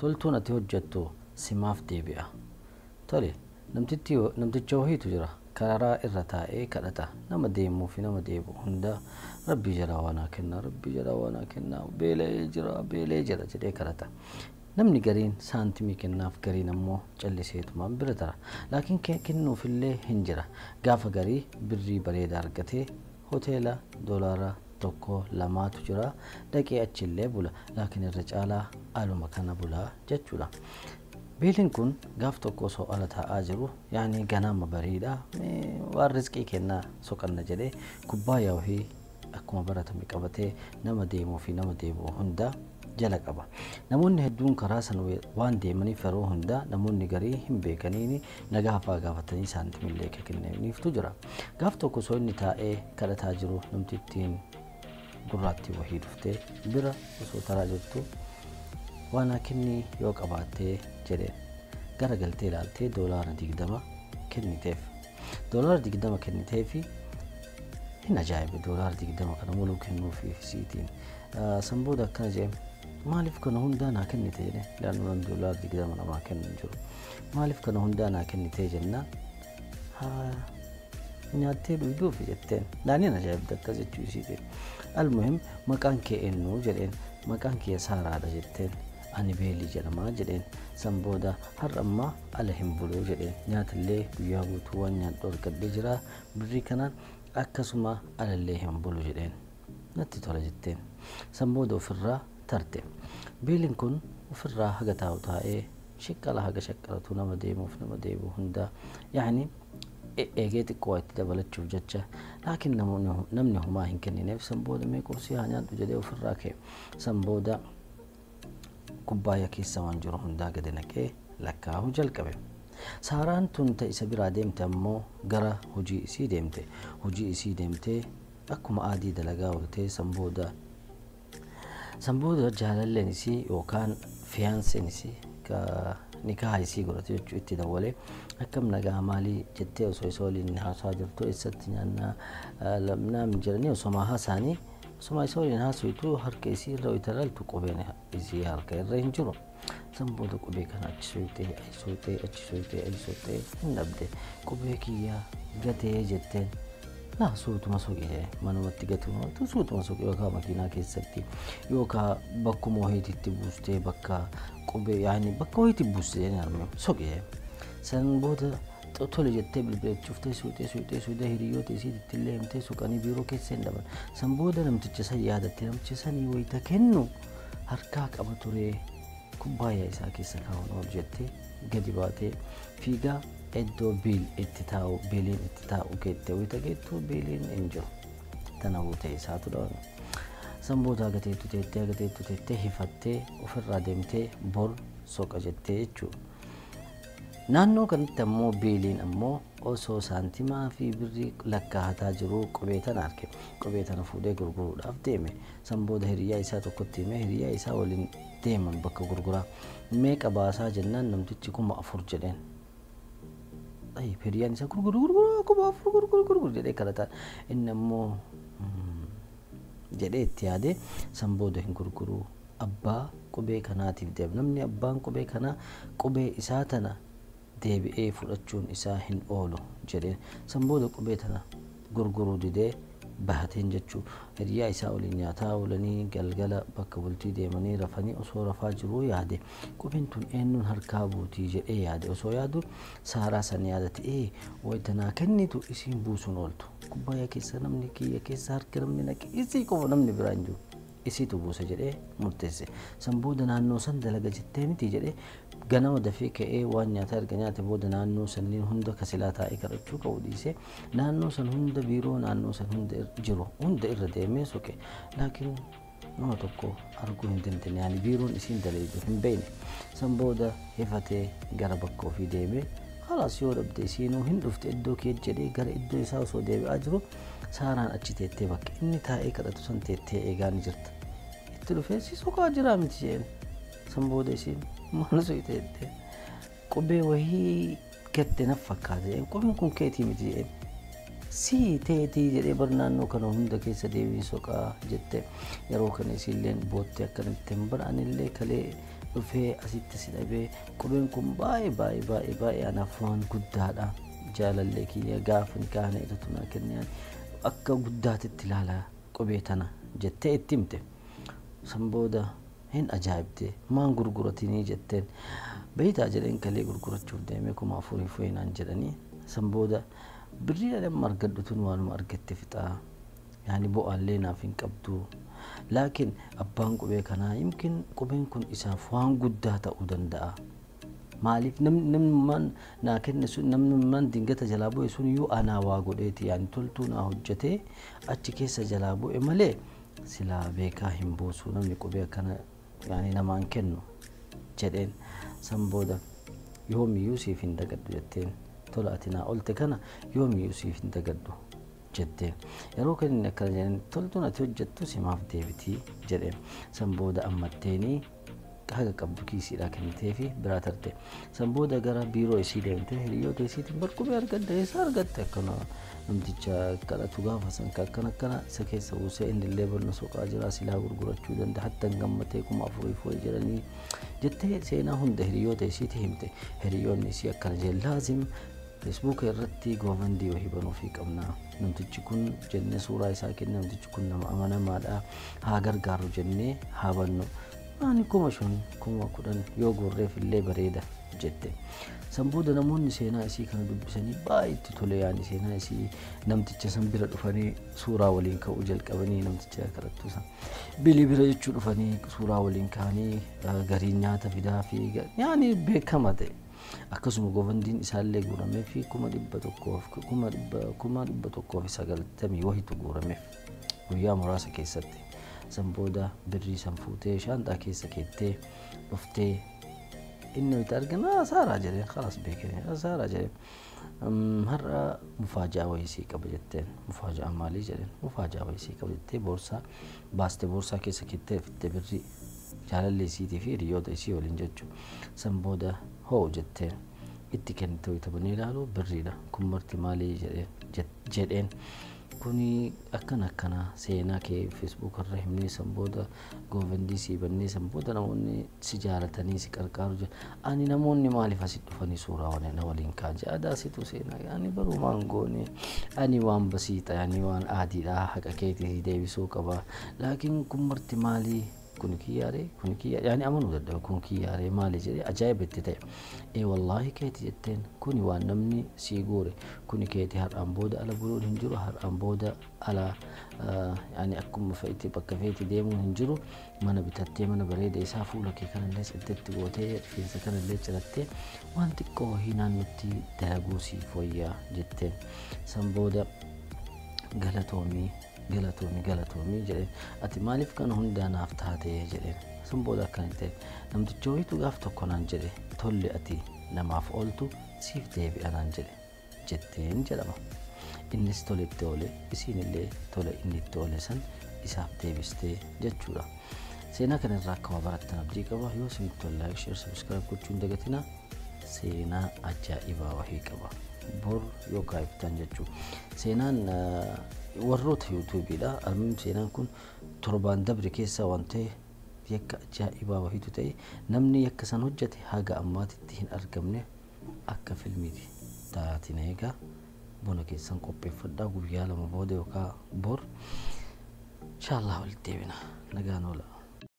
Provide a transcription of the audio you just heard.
Toltuun ati hojjettu simaaf deebi'a. Tole, namticha wahiitu jira. Karaa irra taa'ee kadhata. Nama deemuu fi nama deebi'u hunda Rabbii jalaa waan haa kennaa, Rabbii jalaa waan haa kennaa, beela'ee jira, beela'ee jira jedhee kadhata. Namni gariin saantimii kennaaf, gariin ammoo calliseetumaan bira tara. Laakiin kennuufillee hin jira. Gaafa garii birrii bareedaa argatee hoteela doolaara 1 2tu jira. Dhaqee achillee bula. Laakiin irra caalaa aluma kana bulaa jechuudha. Biiliin kun gaaf tokko osoo ala taa'aa jiru, yaani ganama bariidha, waan rizqii kennaa soqanna jedhee kubbaayyaa wahii akkuma baratame qabatee nama deemuu fi nama deebi'u hunda jala qaba. Namoonni hedduun karaa sana waan deemaniif yeroo hunda namoonni garii hin beekaniini nagaa fa'aa gaafatanii saantimillee akka kennaniiftu jira. Gaaf tokko osoo inni taa'ee kadhataa jiru namtittiin gurraattii wahii dhuftee bira osoo taraa jirtu waan kennii yoo qabaattee jedheen. Gara galtee ilaaltee doolaara 20 kenniteef. Doolaara 20 kenniteefi hin ajaa'ibe doolaara 20 kana muluu kennuufi isiitiin. San booda akkana jedheen, maaliif kana hundaa naa kennite jedheen. Ilaallu namni doolaara 20 namaa kennu hin jiru. Maaliif kana hundaa naa kennitee jennaan haa nyaattee dhugduufi jetteen. Naaniin ajaa'ibde akkas jechuu isiitiin. Almuhim maqaan kee eenyu jedheen. Maqaan kee Saaraadha jetteen. Ani Beelii jedhamaa jedheen. San booda har'a ammaa ala hin buluu jedheen. Nyaatallee guyyaa guutuu waan nyaadhu argadhee jira. Birrii kanaan akkasuma alallee hin bulu jedheen. Natti tola jetteen. San booda ofirraa tarte. Beeliin kun ofirraa haga taa'u taa'ee shaqqala haga shaqqalatu nama deemuuf nama deebi'u hunda yaani eegee xiqqoo itti dabalachuuf jecha, laakiin namni homaa hin kennineef. San booda mee qursii haa nyaadhu jedhee ofirraa ka'e. San booda kubbaayyaa keessa waan jiru hundaa gadi naqee lakkaa'uu jalqabe. Saaraan tun ta isa biraa deemte ammoo gara hojii isii deemte. Hojii isii deemtee akkuma aadii dalagaa ooltee san booda jaalalleen isii yookaan fiyaanseen isii ka nikaha isii godhate jechuu itti dawwalee akkam nagaa maalii jettee osoo isa waliin haasaa jirtu eessatti nyaannaa lamnaam jedhanii osoma haasaanii osoma isa waliin haasoftu harka isii irra wayita ilaaltu qubeen isii harka irra hin jiru. San booda qubee kana achi soyitee achi soyitee achi soyitee achi soyitee hin dhabde. Qubee kiyyaa gatee jetteen. Laa suutuma soqi jedhe manumatti gatuu suutuma soqi yookaan makiinaa keessatti yookaan bakkuma wayiitti buustee bakka qubee yaani bakka wayiitti buustee jedhee arme soqi jedhe. San booda tole jettee bilbilachuuftee suutee suutee suutee hiriyoota isiitti illee himtee suqanii biiroo keessa hin dhaban. San booda namticha san yaadatte namticha sanii wayita kennu harkaa qaba turee kubbaayyaa isaa keessa kaa'uun oolu jettee gadi baatee fiigaa iddoo biil itti taa'u biiliin itti taa'u geette wayita geettu biiliin hin jiru. Tana buutee isaatu dhawame. San booda agateettu teettee agateettu teettee hifattee ofirraa deemtee bor soqa jettee jechuudha. Naannoo kanatti ammoo biiliin ammoo osoo saantimaa fi birrii lakkaa'ataa jiru qubee tana arge. Qubee tana fuudhee gurguruudhaaf deeme. San booda hiriyaa isaa tokkotti himee hiriyaa isaa waliin deeman bakka gurguraa. Meeqa baasaa jennaan namtichi 4000 jedheen. Hiriyaan isaa gurguru gurguru 4000 gurguru gurguru jedhee kadhataan. Inni ammoo jedhee itti yaadee san booda hin gurguruu abbaa qubee kanaatiif deema. Namni abbaan qubee kanaa qubee isaa tana deebi'ee fudhachuun isaa hin oolu jedheen. San booda qubee tana gurguruu didee bahateen jechuu hiriyaa isaa waliin nyaataa oolanii galgala bakka bultii deemanii rafanii osoo rafaa jiruu yaade qubeen tun eenyuun harkaa buutii jedhee yaade osoo yaadu Saaraa san yaadate wayita naa kennitu isiin buusuun ooltu kubbaayyaa keessa namni kiyya keessa harka namni naqe isii qofa namni biraa hin jiru isiitu buusa jedhee murteesse. San booda naannoo san dalaga jettee miti jedhee ganama dafee ka'ee waan nyaataa erga nyaate booda naannoo sanniin hunda kasilaa taa'ee kadhachuu qabu dhiisee naannoo san hunda biiroo naannoo san hunda jiru hunda irra deemee soqe. Laakiin nama tokko arguu hin dandeenye yaani biiroon isiin dalagu hin beekne. San booda hifatee gara bakka ofii deemee khalaas yoo dhabde isiinuu hin dhufte iddoo kee jedhee gara iddoo isaa osoo deebi'aa jiru Saaraan achi teettee bakka inni taa'ee kadhatu san teettee eegaa ni jirta. Itti dhufee si soqaa jiraa miti jedheen. San booda isiin maal soqite jettee qubee wayii gatte naf fakkaata jedheen qubeen kun keetii miti jedheen. Si teetii jedhee bar naannoo kana hunda keessa deebiin soqaa jette yeroo kana isiilleen boottee akkanatti hin bar anillee kalee Dhufee asitti si dhabee qubeen kun baay'ee baay'ee baay'ee baay'ee anaaf waan guddaadha. Jaalallee kiyya gaafa ni kaana irratti naa kennee akka guddaatitti ilaala qubee tana jettee itti himte. San booda hin ajaa'ibte, maan gurguratinii jetteen. Beeytaa jedheen, kalee gurgurachuuf deemee 4000 foyinaan jedhanii. San booda birrii amma argadhu tun waanuma argatte fixaa, yaani bu'aallee naaf hin qabdu. Laakiin abbaan qubee kanaa yimkin qubeen kun isaaf waan guddaa ta'uu danda'a. Maaliif namni naa kenne sun, namni dingata jalaa bu'e sun iyyuu anaa waa godheeti, yaani toltuu naa hojjetee achi keessa jalaa bu'e malee silaa beekaa hin buusu namni qubee akkana yaani namaan kennu jedheen. San booda yoomiyyuu siif hin dagadhu jetteen. Tola ati naa olte kana yoomiyyuu siif hin dagadhu jetteen. Yeroo kan inni akkana jedheen, toltuun ati hojjettu simaaf deebitii jedheen. San booda ammatteenii haga qabdu kiisiidhaa kennitee fi biraa tarte. San booda gara biiroo isii deemtee hiriyoota isiitiin, bar qubee argadde. Eessa argatte? Akkana namticha kadhatu gaafa san akkana akkana isa keessa buusee, inni illee barna soqaa jira, silaa gurgurachuu danda'a, hatta hin gammatee 4000 foyi jedhanii jettee seenaa hunda hiriyoota isiitti himte. Hiriyoonni isii akkana jedhe, laazim Feesbuuka irratti GoFundMe wahii banuufii qabna, namtichi kun jennee suuraa isaa kenne, namtichi kun nama amanamaadha, haa gargaaru jennee haa bannu, ani 5000, 10,000 yoo guurreef illee bareeda jette. San booda namoonni seenaa isii kana dubbisanii baay'ee itti tole. Yaani seenaa isii namticha san bira dhufanii suuraa waliin ka'uu jalqabanii, namticha kadhattu san bilii bira jechuu dhufanii suuraa waliin ka'anii, garii nyaata fidaa fi yaani beekama ta'e. Akkasuma GoFundMen isaallee guuramee fi 100,000, 190,000 wahitu guurameef guyyaa muraasa keessatti. San booda birrii san fuutee shaanxaa keessa keettee dhuftee, inni nuti argina saaraa jedheen, خلاص beekee saaraa jedheen. Har'a mufaajaa wayii sii qaba jetteen. Mufaajaa maalii jedheen. Mufaajaa wayii sii qaba jettee boorsaa baaste, boorsaa keessa keettee fitte birrii, jaalallee isiitii fi hiriyoota isii waliin jechuudha. San booda hoo jetteen, itti kennite. Wayita banee ilaalu birriidha. Kun marti maalii jedheen. Kuni akkana akkana seenaa kee Feesbuuk irra himnee, san booda GoFundMe sii bannee, san booda namoonni si jaalatanii si qarqaaru jira. Ani namoonni maaliif asitti dhufanii suuraa na waliin kaa jedha adaasitu seenaa ani barumaan goone, ani waan basiixa, ani waan aadiidha, haqa keetii deebisuu qaba. Laakiin kun marti maalii? Kun kiyyaaree, kun kiyya, yaani amanuu dadhabe. Kun kiyyaaree maali jedhee ajaa'iba itti ta'e. Ee wallaahi keeti jetteen. Kuni waan namni sii guure, kuni keeti. Har'aan booda ala buluun hin jiru, har'aan booda ala yaani akkuma fe'iti bakka feeti deemuun hin jiru. Mana bitattee, mana bareeda isaa fuula kee kanallee itti gootee, rifeensa kanallee cirattee, waan xiqqoo wahii naannootti dalaguu sii fooyyaa jetteen. San booda galatoomii, galatoomii, galatoomii jedheen. Ati maaliif kana hundaa naaf taate jedheen. Sun booda akkana ta'e, namticha wayitu gaaf tokko naan jedhe, tolli ati namaaf ooltu siif deebi'a naan jedhe jetteen jedhama. Innis tole itti oole, isiin illee tole inni itti oole san isaaf deebistee jechuudha. Seenaa kanarraa akka waa barattan abdii qaba. Yoo isinitti tole like, share, subscribe gochuu hin dagatinaa. Seenaa ajaa'ibaa wahii qaba. Bor yookaan iftaan jechuudha. Seenaan warroota yuutuubiidha. Almuun seenaan kun torbaan dabre keessa waan ta'e, yakka ajaa'ibaa wahiitu ta'e, namni yakka san hojjete haga ammaatitti hin argamne, akka filmiiti. Taatiin eegaa buna keessan qopheeffadhaa, guyyaa 2 booda yookaan bor inshaallah walitti deebina. Nagaan oola.